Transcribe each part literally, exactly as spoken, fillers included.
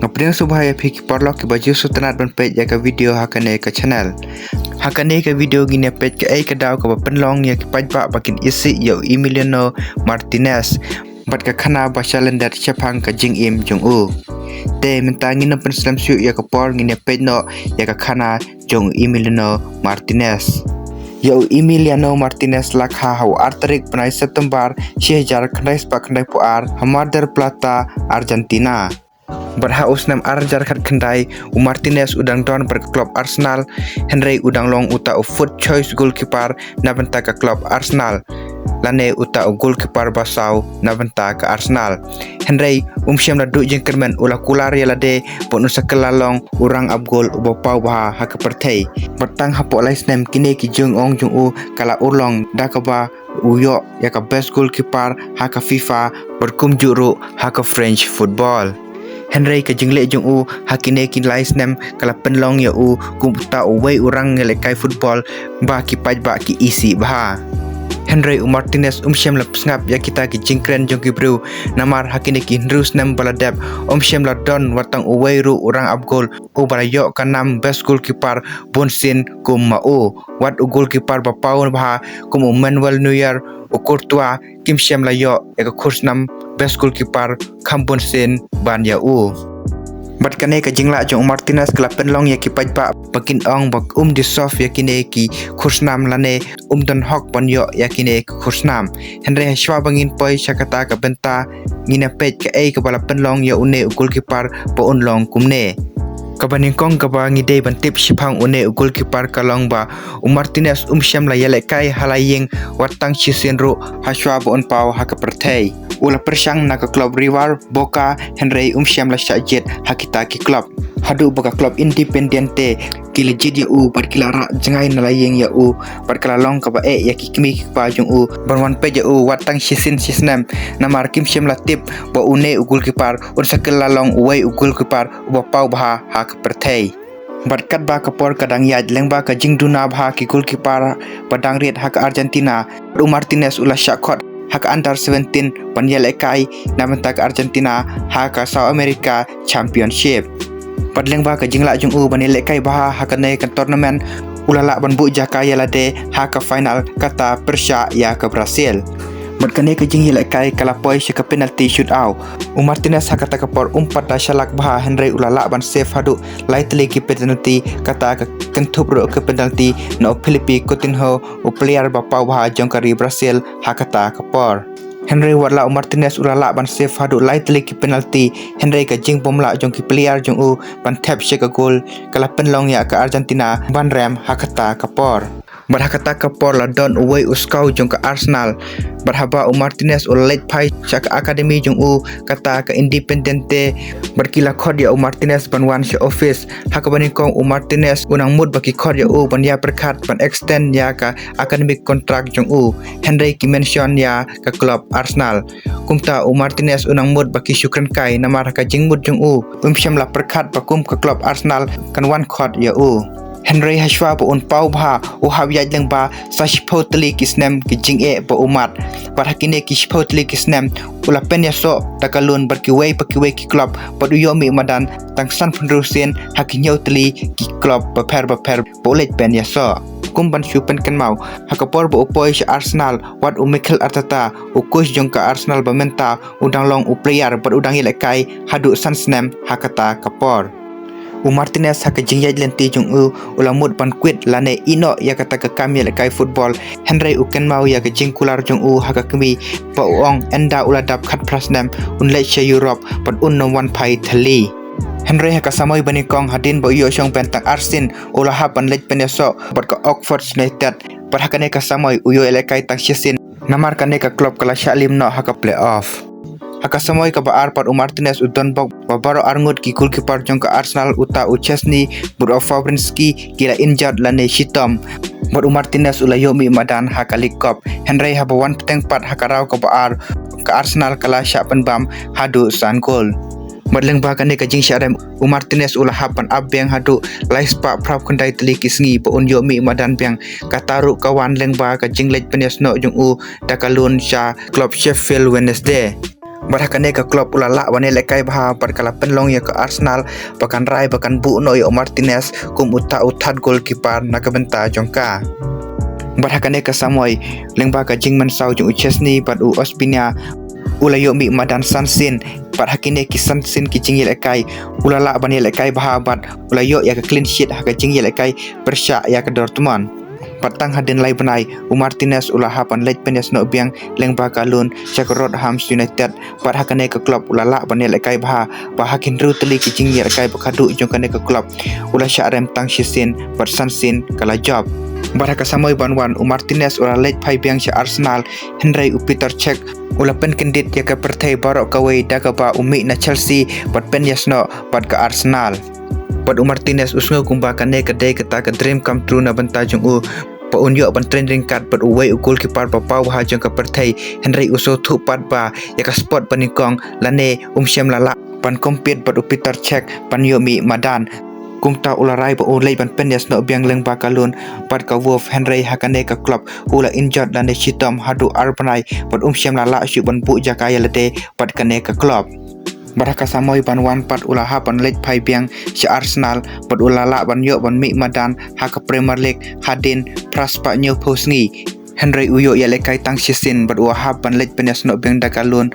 Pdiang sngewbha ïa phi ki paralok kiba ju sngewtynnat ban peit ïa ka video ha kane ka channel. Ha kane ka video ngin ïa peit kaei ka daw kaba pynlong ïa ki paidbah ba kin isih ïa u Emiliano Martinez bad ka khana ba sha lyndet shaphang ka jingim jong u. Te mynta ngin ym pynslem shuh ïa ka por, ngin ïa peit noh ïa ka khana jong u Emiliano Martinez. Ïa u Emiliano Martinez la kha ha u ar tarik bnai September shi hajar khyndai spah khyndai phew ar ha Mar del Plata, Argentina. Bad ha u snem ar hajar khatkhyndai, u Martinez u dang don bad ka klub Arsenal, hynrei u dang long uta u fourth choice goalkeeper na bynta ka klub Arsenal, lane uta u goalkeeper ba saw na bynta ka Arsenal. Hynrei um shym la duh jingkyrmen, u la kular ïa lade ban un sa kylla long u rangap gol uba paw bha ha ka pyrthei. Bad tang hapoh lai snem kine ki jingong jong u ka la urlong da kaba u ïoh ïa ka best goalkeeper ha ka FIFA bad kumjuh ruh ha ka French football. Hynrei ka jingleh jong u ha kine ki lai snem ka la pynlong ïa u kum uta uwei u rangïalehkai football ba ki paidbah ki isih bha. Hynrei u Martinez um shym la sngap ïa kita ki jingkren jong ki briew, namar ha kine ki hynriew snem ba la dep um shym la don wat tang uwei ruh u rangap gol uba la ïoh ka nam best goalkeeper bunsien kum ma u. Wat u goalkeeper ba paw bha kum u Manuel Neuer, u Courtois, kim shym la ïoh ïa ka khusnam best goalkeeper kham bunsien ban ïa u. Bad kane ka jinglah jong u Martinez ka la pynlong ïa ki paidbah ba kin ong ba um deserve ïa kine ki khusnam lane um don hok ban ïoh ïa kine ki khusnam. Hynrei hashwa ba ngin poi sha kata ka bynta, ngin ïa peit kaei kaba la pynlong ïa une u goalkeeper ba un long kumne. Kaba nyngkong kaba ngi dei ban tip shaphang une u goalkeeper ka long ba u Martinez um shym la ïalehkai ha la ïing wat tang shisien ruh hashwa ba un paw ha ka pyrthei. U la pyrshang na ka klub River, Boca, hynrei um shym la shah jied ha kita ki klub. Haduh ba ka klub Independiente ki la jied ïa u bad ki la rah jngai na la ïing ïa u, bad ka la long kaba eh ïa ki kmie ki kpa jong u ban wan peit ïa u wat tang shisien shisnem, namar kim shym la tip ba une u goalkeeper un sa kylla long uwei u goalkeeper uba paw bha ha ka pyrthei. Bad katba ka por ka dang ïaid lyngba ka jingduna bha ki goalkeeper ba dang rit ha ka Argentina, u Martinez u la shah khot ha ka under seventeen ban ïalehkai na bynta ka Argentina ha ka South America Championship. Bad lyngba ka jinglah jong u ban ïalehkai bha ha kane ka tournament, u la lah ban buh jaka ïa lade ha ka final kata pyrshah ïa ka Brazil. Bad kane ka jingïalehkai ka la poi sha ka penalty shootout. U Martinez ha kata ka por um pat da shalak bha, hynrei u la lah ban save haduh lai tylli ki penalty, kata ka kynthup ruh ka penalty na u Philippe Coutinho, u player ba paw bha jong ka ri Brazil ha kata ka por. Hynrei wat la u Martinez u la lah ban save haduh lai tylli ki penalty, hynrei ka jingbymlah jong ki player jong u ban thep sha ka goal ka la pynlong ïa ka Argentina ban rem ha kata ka por. Bad ha kata ka por la don uwei u scout jong ka Arsenal. Bad haba u Martinez u la leit phai sha ka academy jong u, kata ka Independiente, bad ki la khot ïa u Martinez ban wan sha office. Ha kaba nyngkong u Martinez u nang mut ba ki khot ïa u ban ïa pyrkhat ban extend ïa ka academic contract jong u, hynrei ki mention ïa ka klub Arsenal. Kumta u Martinez u nang mut ba ki shu kren kai, namar ha ka jingmut jong u um shym la pyrkhat ba kum ka klub Arsenal kan wan khot ïa u. Hynrei hashwa ba un paw bha, u hap ïaid lyngba sa shiphew tylli ki snem ki jingeh ba u mad. Bad ha kine ki shiphew tylli ki snem u la pynïasoh da ka loan bad kiwei pa kiwei ki klub, bad u ïoh mih madan tang san phew hynriew sien ha ki hynñiew tylli ki klub bapher bapher ba u leit pynïasoh. Kum ban shu pynkynmaw, ha ka por ba u poi sha Arsenal, wat u Mikel Arteta, u coach jong ka Arsenal ba mynta, u dang long u player bad u dang ïalehkai haduh san snem ha kata ka por. U Martinez ha ka jingïaid lynti jong u u la mut ban quit lane ïehnoh ïa kata ka kam ïalehkai football, hynrei u kynmaw ïa ka jingkular jong u ha ka kmie ba u ong ynda u la dap khatphra snem un leit sha Europe bad un nym wan phai thylli. Hynrei ha ka samoi ba nyngkong hadien ba u ïoh shong beiñ tang arsien u la hap ban leit pynïasoh bad ka Oxford United, bad ha kane ka samoi u ïoh ïalehkai tang shisien namar kane ka klub ka la shah lim noh ha ka playoff. Ha ka samoi kaba ar pat u Martinez u don bok ba baroh arngut ki goalkeeper jong ka Arsenal, uta u Szczesny bad u Fabianski, ki la injured lane shitom. Bad u Martinez u la ïoh mih madan ha ka League Cup. Hynrei haba wan bteng pat ha ka round kaba ar, ka Arsenal ka la shah pynbam haduh san gol. Bad lyngba kane ka jingshah rem, u Martinez u la hap ban ap biang haduh lai spah phra phew khyndai tylli ki sngi ba un ïoh mih madan biang. Kata ruh ka wan lyngba ka jingleit pynïasnoh jong u da ka loan sha klub Sheffield Wednesday. Bad ha kane ka club u la lah ban ïalehkai bha bad ka la pynlong ïa ka Arsenal ba kan rai ba kan buh noh ïa u Martinez kum uta u third goalkeeper na ka bynta jong ka. Bad ha kane ka samoi lyngba ka jingmynsaw jong u Szczesny bad u Ospina u la ïoh mih madan san sien. Bad ha kine ki san sien ki jingïalehkai u la lah ban ïalehkai bha bad u la ïoh ïa ka clean sheet ha ka jingïalehkai pyrshah ïa ka Dortmund. Bad tang hadien lai bnai u Martinez u la hap ban leit pynïasnoh biang lyngba ka loan sha ka Rotherham United. Bad ha kane ka club u la lah ban ïalehkai bha, bad ha ki hynriew tylli ki jingïalehkai ba khadduh jong kane ka club u la shah rem tang shisien bad san sien ka la jop. Bad ha ka samoi ban wan u Martinez u la leit phai biang sha Arsenal, hynrei u Petr Cech u la pynkyndit ïa ka pyrthei baroh kawei da kaba u mih na Chelsea bad pynïasnoh bad ka Arsenal. Bad u Martinez u sngew kumba kane ka dei kata ka dream come true na bynta jong u, ba un ïoh ban train ryngkat bad uwei u goalkeeper ba paw bha jong ka pyrthei, hynrei u sngewthuh pat ba ïa ka spot ba nyngkong lane um shym la lah ban compete bad u Petr Cech ban ïoh mih madan. Kumta u la rai ba u leit ban pynïasnoh biang lyngba ka loan bad ka Wolves, hynrei ha kane ka club u la injured lane shitom haduh ar bnai bad um shym la lah shuh ban buh jaka ïa lade bad kane ka club. Bad ha ka samoi ban wan pat u la hap ban leit phai biang sha Arsenal bad u la lah ban ïoh ban mih madan ha ka Premier League hadien phra spah hynñiew phew sngi. Hynrei u ïoh ïalehkai tang shisien bad u hap ban leit pynïasnoh biang da ka loan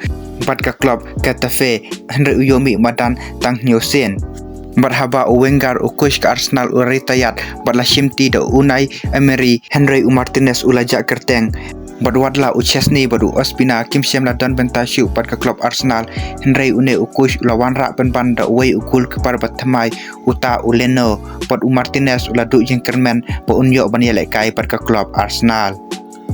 bad ka club Getafe, hynrei u ïoh mih madan tang hynñiew sien. Bad haba u Wenger u coach ka Arsenal u retire bad la shimti da u Unai Emery, hynrei u Martinez u la jah kyrteng. Bad watla u Szczesny bad u Ospina kim shym la don bynta shuh bad ka club Arsenal, hynrei une u coach u la wanrah pynban da uwei u goalkeeper ba thymmai, uta u Leno, bad u Martinez u la duh jingkyrmen ba un ïoh ban ïalehkai bad ka club Arsenal.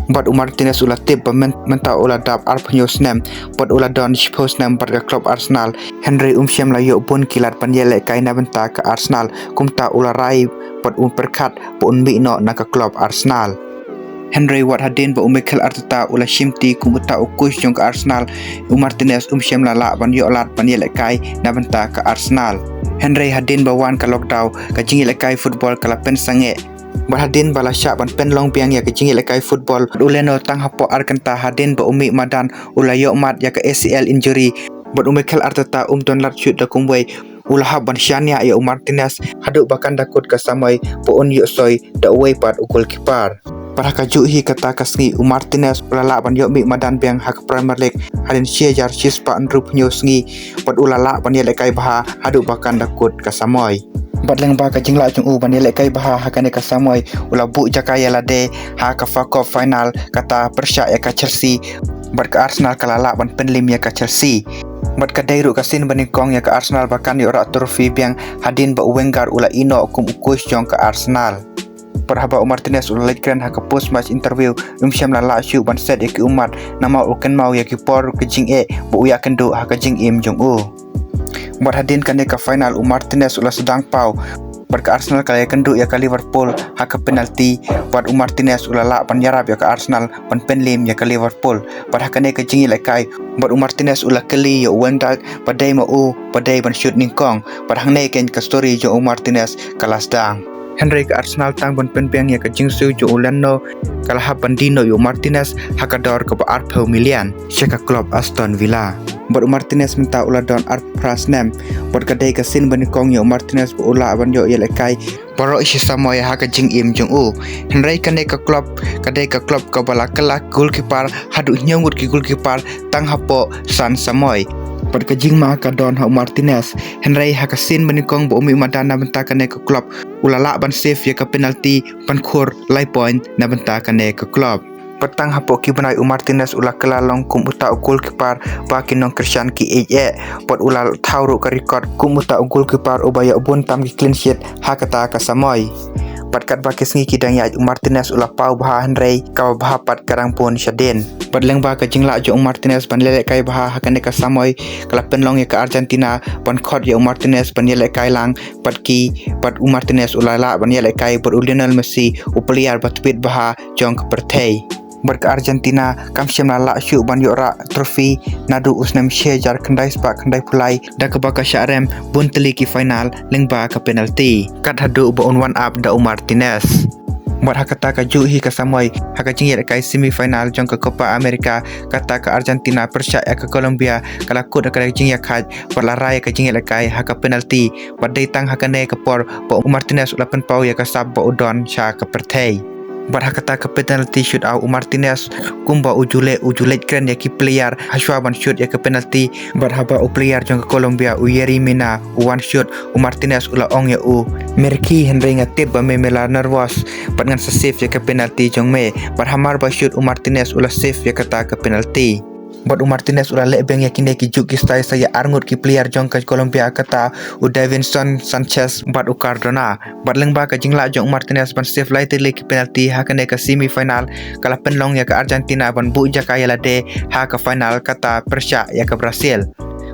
Bad u Martinez u la tip ba myn-, mynta u la dap arphew hynñiew snem bad u la don shiphew snem bad ka club Arsenal, hynrei um shym la ïoh bun ki lad ban ïalehkai na bynta ka Arsenal, kumta u la rai bad u pyrkhat ba un mih noh na ka club Arsenal. Hynrei wat hadien ba u Mikel Arteta u la shimti kum uta u coach jong ka Arsenal, u Martinez um shym la lah ban ïoh lad ban ïalehkai na bynta ka Arsenal. Hynrei hadien ba wan ka lockdown, ka jingïalehkai football ka la pynsangeh. Bad hadien ba la shah ban pynlong biang ïa ka jingïalehkai football, u Leno tang hapoh ar kynta hadien ba u mih madan u la ïoh mad ïa ka A C L injury. Bad u Mikel Arteta um don lad shuh da kumwei, u la hap ban shaniah ïa u Martinez haduh ba kan da kut ka samoi ba un ïoh soi da uwei pat u goalkeeper. Bad ha kajuh hi kata ka sngi u Martinez u la lah ban ïoh mih madan biang ha ka Premier League hadien shi hajar shi spah hynriew phew hynñiew sngi, bad u la lah ban ïalehkai bha haduh ba kan da kut ka samoi. Bad lyngba ka jinglah jong u ban ïalehkai bha ha kane ka samoi, u la buh jaka ïa lade ha ka F A Cup final, kata pyrshah ïa ka Chelsea, bad ka Arsenal ka la lah ban pynlim ïa ka Chelsea. Bad ka dei ruh ka sien ba nyngkong ïa ka Arsenal ba kan ïoh rah trophy biang hadien ba u Wenger u la ïehnoh kum u coach jong ka Arsenal. Bad haba u Martinez u la leit kren ha ka post match interview, um shym la lah shuh ban set ïa ki ummat, namar u kynmaw ïa ki por ka jingeh ba u ïakynduh ha ka jingim jong u. Bad hadien kane ka final u Martinez u la sdang paw, bad ka Arsenal ka la ïakynduh ïa ka Liverpool ha ka penalty, bad u Martinez u la lah ban ïarap ïa ka Arsenal ban pynlim ïa ka Liverpool. Bad ha kane ka jingïalehkai, bad u Martinez u la kylli ïa u Van Dijk ba dei ma u ba dei ban shoot nyngkong. Bad hangne keiñ ka story jong u Martinez ka la sdang. Hynrei ka Arsenal tang ban pynbiang ïa ka jingsiew jong u Leno, ka la hap ban die noh ïa u Martinez ha ka dor kaba arphew million sha ka club Aston Villa. Bad u Martinez mynta u la don arphew phra snem, bad ka dei ka sien ba nyngkong ïa u Martinez ba u lah ban ïoh ïalehkai baroh shi samoi ha ka jingim jong u. Hynrei kane ka club ka dei ka club kaba la kylla goalkeeper haduh hynñiew ngut ki goalkeeper tang hapoh san samoi. Bad ka jingma ka don ha u Martinez. Hynrei ha ka sien ba nyngkong ba u mih madan na bynta kane ka club, u la lah ban save ïa ka penalty ban khur lai point na bynta kane ka club. Bad tang hapoh ki bnai u Martinez u la kylla long kum uta u goalkeeper ba ki nongkyrshan ki ïeit eh, bad u la thaw ruh ka record kum uta u goalkeeper uba ïoh bun tam ki clean sheet ha kata ka samoi. Bad katba ki sngi ki dang ïaid u Martinez u la paw bha, hynrei kaba bha pat ka dang bun shadien. Bad lyngba ka jinglah jong u Martinez ban ïalehkai bha ha kane ka samoi, ka la pynlong ïa ka Argentina ban khot ïa u Martinez ban ïalehkai lang bad ki, bad u Martinez u la lah ban ïalehkai bad u Lionel Messi, u player ba tbit bha jong ka pyrthei. Bad ka Argentina kam shym la lah shuh ban ïoh rah trophy naduh u snem shi hajar khyndai spah khyndai phew lai, da kaba ka shah rem bun tylli ki final lyngba ka penalty, kat haduh ba un wan ap da u Martinez. Bad ha kata ka juh hi ka samoi, ha ka jingïalehkai semi final jong ka Copa America, kata ka Argentina pyrshah ïa ka Colombia, ka la kut ha ka jingïakhaid, bad la rai ïa ka jingïalehkai ha ka penalty. Bad dei tang ha kane ka por ba u Martinez u la pynpaw ïa ka sap ba u don sha ka pyrthei. Bad ha kata ka penalty shootout u Martinez kumba u ju leh, u ju leit kren ïa ki player hashwa ban shoot ïa ka penalty. Bad haba u player jong ka Colombia u Yerry Mina u wan shoot, u Martinez u la ong ïa u, "Me rkhie, hynrei nga tip ba me me la nervous bad ngan sa save ïa ka penalty jong me." Bad hamar ba shoot u Martinez u la save ïa kata ka penalty. Bad u Martinez u la leh biang ïa kine ki juh ki style sa ïa arngut ki player jong ka Colombia, kata u Davinson Sanchez bad u Cardona. Bad lyngba ka jinglah jong u Martinez ban save lai tylli ki penalty ha kane ka semi final, ka la pynlong ïa ka Argentina ban buh jaka ïa lade ha ka final kata pyrshah ïa ka Brazil.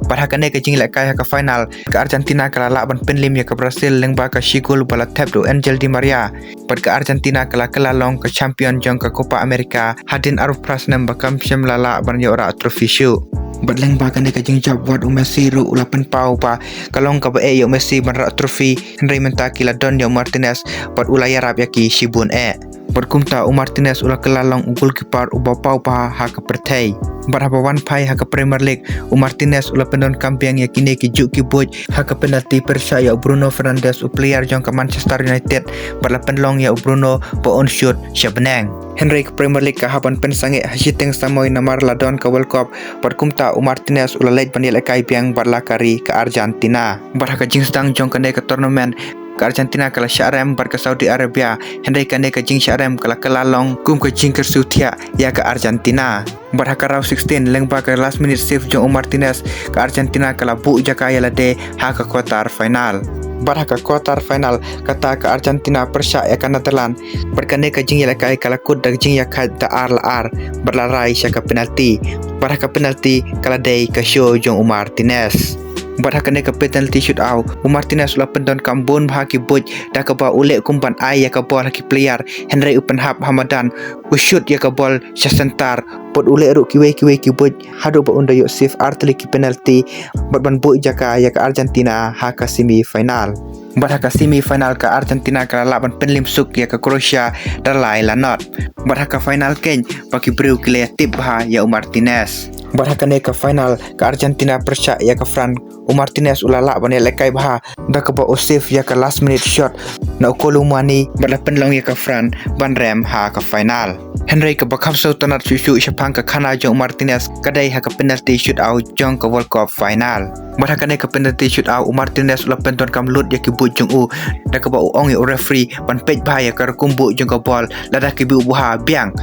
Bad ha kane ka jinglehkai ha ka final, ka Argentina ka la lah ban pynlim ïa ka Brazil lyngba ka shi gol ba la thep da u Angel Di Maria. Bad ka Argentina ka la kylla long ka champion jong ka Copa America hadien arphew phra snem ba kam shym la lah ban ïoh rah trophy shuh. Bad lyngba kane ka jingjop, wat u Messi ruh u la pynpaw ba ka long kaba eh ïa u Messi ban rah trophy, hynrei mynta ki la don ïa u Martinez bad u la ïarap ïa ki shibun eh. Bad kumta u Martinez u la kylla long u goalkeeper uba paw bha ha ka pyrthei. Bad haba wan phai ha ka Premier League, u Martinez u la pyndonkam biang ïa kine ki juh ki buit ha ka penalty pyrshah ïa u Bruno Fernandes, u player jong ka Manchester United, bad la pynlong ïa u Bruno ba un shoot sha bneng. Hynrei ka Premier League ka hap ban pynsangeh ha shiteng samoi namar la don ka World Cup, bad kumta u Martinez u la leit ban ïalehkai biang bad la ka ri ka Argentina. Bad ha ka jingsdang jong kane ka tournament, ka Argentina ka la shah rem bad ka Saudi Arabia, hynrei kane ka jingshah rem ka la kylla long kum ka jingkyrsiew thiah ïa ka Argentina. Bad ha ka round sixteen, lyngba ka last minute save jong u Martinez, ka Argentina ka la buh jaka ïa lade ha ka quarter final. Bad ha ka quarter final, kata ka Argentina pyrshah ïa ka Netherlands. Bad kane ka jingïalehkai ka la kut da ka jingïakhaid da ar la ar, bad la rai sha ka penalty. Bad ha ka penalty ka la dei ka show jong u Martinez. Bad ha kane ka penalty shootout, u Martinez u la pyndonkam bun bha ki buit, da kaba u leh kum ban ai ïa ka bol ha ki player, hynrei u pynhap ha madan, u shoot ïa ka bol sha centre, bad u leh ruh kiwei kiwei ki buit, haduh ba un da ïoh save ar tylli ki penalty, bad ban buh jaka ïa ka Argentina ha ka semi final. Bad ha ka semi final ka Argentina ka la lah ban pynlim suk ïa ka Croatia da lai la not. Bad ha ka final keiñ ba ki briew ki la ïatip bha ïa u Martinez. Bad ha kane ka final ka Argentina pyrshah ïa ka France, u Martinez u la lah ban ïalehkai bha da kaba u save ïa ka last minute shot na u Kolo Muani, bad la pynlong ïa ka France ban rem ha ka final. Hynrei kaba kham sngewtynnat shuh shuh shaphang ka khana jong u Martinez ka dei ha ka penalty shootout jong ka World Cup final. Bad ha kane ka penalty shootout u Martinez u la pyndonkam lut ïa ki buit jong u, da kaba u ong ïa u referee ban peit bha ïa ka rukom buh jong ka bol, lada ki buh bha biang.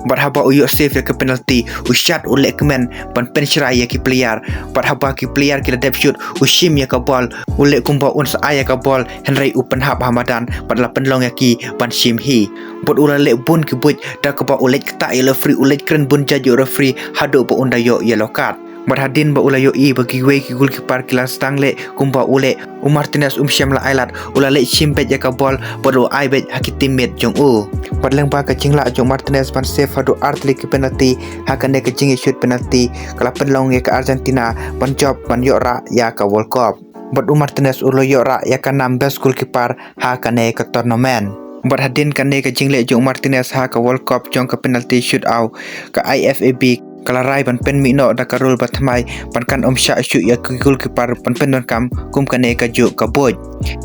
Bad haba u ïoh save ïa ka penalty, u shad u leh kmen ban pynshrai ïa ki player. Bad haba ki player ki la dep shoot, u shim ïa ka bol, u leh kumba un sa ai ïa ka bol, hynrei u pynhap ha madan, bad la pynlong ïa ki ban shim hi. Bad u la leh bun ki buit, da kaba u leit ktah ïa u referee, u leit kren bun jait ïa u referee, haduh ba un da ïoh yellow card. Bad hadien ba u la ïohi ba kiwei ki goalkeeper ki la sdang leh kumba u leh, u Martinez um shym la ailad, u la leit shim beit ïa ka bol, bad u ai beit ha ki teammate jong u. Bad lyngba ka jinglah jong u Martinez ban save haduh ar tylli ki penalty ha kane ka jingïashoot penalty, ka la pynlong ïa ka Argentina ban jop ban ïoh rah ïa ka World Cup. Bad u Martinez u la ïoh rah ïa ka nam best goalkeeper ha kane ka tournament. Bad hadien kane ka jingleh jong u Martinez ha ka World Cup jong ka penalty shootout, ka I F A B ka la rai ban pynmih noh da ka rule ba thymmai ban kan ym shah shuh ïa ki goalkeeper ban pyndonkam kum kane ka juh ka buit.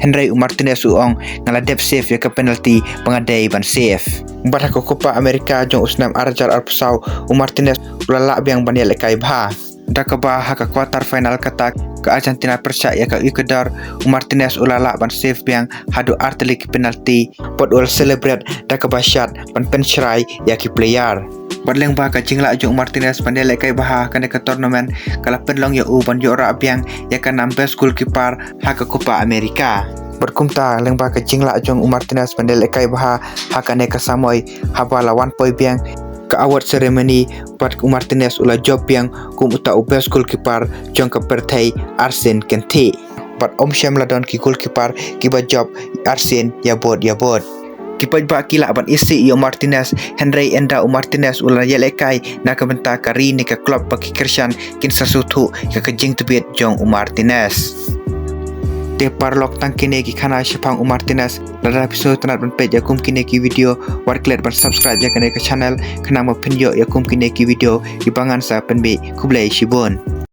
Hynrei u Martinez u ong, nga la dep save ïa ka penalty ba nga dei ban save. Bad ha ka Copa America jong u snem ar hajar arphew saw, u Martinez u la lah biang ban ïalehkai bha. Da kaba ha ka quarter final kata ka Argentina pyrshah ïa ka Ecuador, u Martinez u la lah ban save biang haduh ar tylli ki penalty, bad u la celebrate da kaba shad ban pynshrai ïa ki player. Bad lyngba ka jinglah jong u Martinez ban ïalehkai bha ha kane ka tournament, ka la pynlong ïa u ban ïoh rah biang ïa ka nam best goalkeeper ha ka Copa America. Bad kumta lyngba ka jinglah jong u Martinez ban ïalehkai bha ha kane ka samoi, haba la wan poi biang ka award ceremony, bad u Martinez u la jop biang kum uta u best goalkeeper jong ka pyrthei arsien kynthih. Bad ym shym la don ki goalkeeper kiba jop arsien ïabud ïabud. Ki paidbah ki lah ban isih ïa u Martinez, hynrei ynda u Martinez u la ïalehkai na ka bynta ka ri ne ka club, ba ki kyrshan kin sa sngewthuh ïa ka jingtbit jong u Martinez. Te paralok, tang kine ki khana shaphang u Martinez. Lada phi sngewtynnat ban peit ïa kum kine ki video, wat klet ban subscribe ïa kane ka channel, khnang ba phin ïoh ïa kum kine ki video kiba ngan sa pynmih. Khublei shibun.